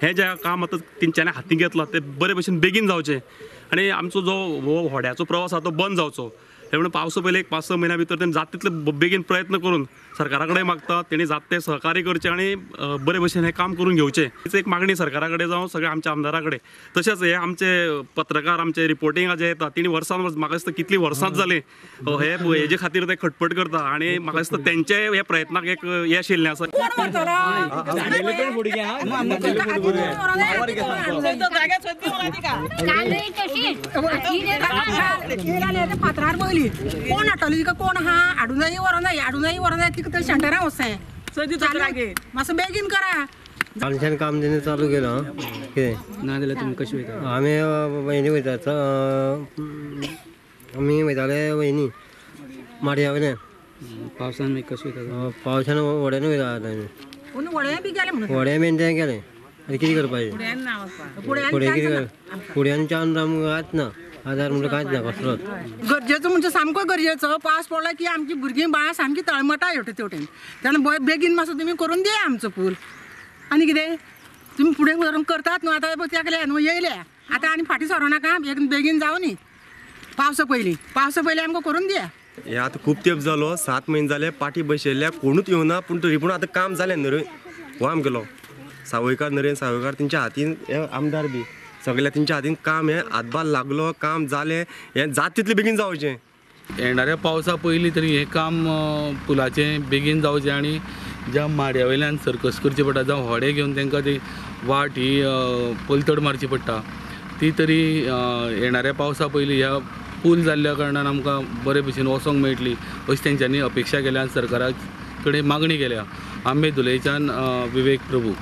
हें जें काम आतां तेंच्यांनी हातीन घेतलां तें बरे भशेन बेगीन जावचें आनी आमचो जो हो होड्याचो प्रवास आसा तो बंद जावचो. हे म्हणून पावसा पयलीं एक 5-6 म्हयन्या भितर तेणी जाता तितले बेगीन प्रयत्न करून सरकारा कडेन मागता तेणी जाता तें सहकार्य करचें आनी बरे भशेन हें काम करून घेवचें. हीच एक मागणी सरकारा कडेन जावं सगळ्या आमच्या आमदारा कडेन. तशेंच हे आमचे पत्रकार आमचे रिपोर्टिंगा जे येता तेणी वर्सान वर्स म्हाका दिसता कितलीं वर्सांच जालीं हे हेजे खातीर ते खटपट करता आनी म्हाका दिसता तेंचे ह्या प्रयत्नाक एक येश येयल्लें आसा. कोण हाडटलो तिका कोण आहा हाडूं जाय व्हरों जाय हाडूं जाय व्हरों जाय तिका थंय सेंटरां वचचें मातसो बेगीन करा. आमच्यान काम तेणी चालू केलां कितें ना जाल्यार तुमी कशें वयता? आमी वयनी वयता, आमी वयताले वयनी माडया वयल्यान. पावसान मागीर कशें वयता? पावसान व्हड्यान वयता आमी. व्हड्यान बी गेलें म्हणून व्हड्यान बीन तें गेलें. आनी कितें करपाचें? फुडें कितें फुड्यान चान्स आमकां कांयच ना, आदार म्हणल्यार कांयच ना कसलोच. गरजेचो म्हणजे सामको गरजेचो. पावस पडलो की आमची भुरगीं बाळां सामकी तळमटा हेवटेन तेवटेन. तेन्ना बेगीन मातसो तुमी करून दिया आमचो पूल. आनी कितें तुमी फुडें व्हरून करतात न्हू आतां तेकल्या न्हू येयल्या आतां आनी फाटीं सरो नाका, बेगीन जावं न्ही पावसा पयलीं. पावसा पयलीं आमकां करून दिया. हे आतां खूब तेंप जालो, 7 म्हयने जाले पाटी बसयल्ल्या कोणूच येवना, पूण तरी पूण आतां काम जालें न्हय. हो आमगेलो सावयकार नरेंद्र सावयकार तेंच्या हातीन हे आमदार बी सगळ्या तेंच्या हातीन काम हें हातभार लागलो, काम जालें, हें जाता तितलें बेगीन जावचें. येणाऱ्या पावसा पयलीं तरी हें काम पुलाचें बेगीन जावचें आनी ज्या माड्या वयल्यान सर्कस करची पडटा जावं होडे घेवन तांकां ती वाट ही पलतड मारची पडटा ती तरी येणाऱ्या पावसा पयलीं ह्या पूल जाल्ल्या कारणान आमकां बरे भशेन वचोंक मेळटली अशी तेंच्यांनी अपेक्षा केल्या आनी सरकारा कडेन मागणी केल्या. आंबे धुलेच्यान विवेक प्रभू.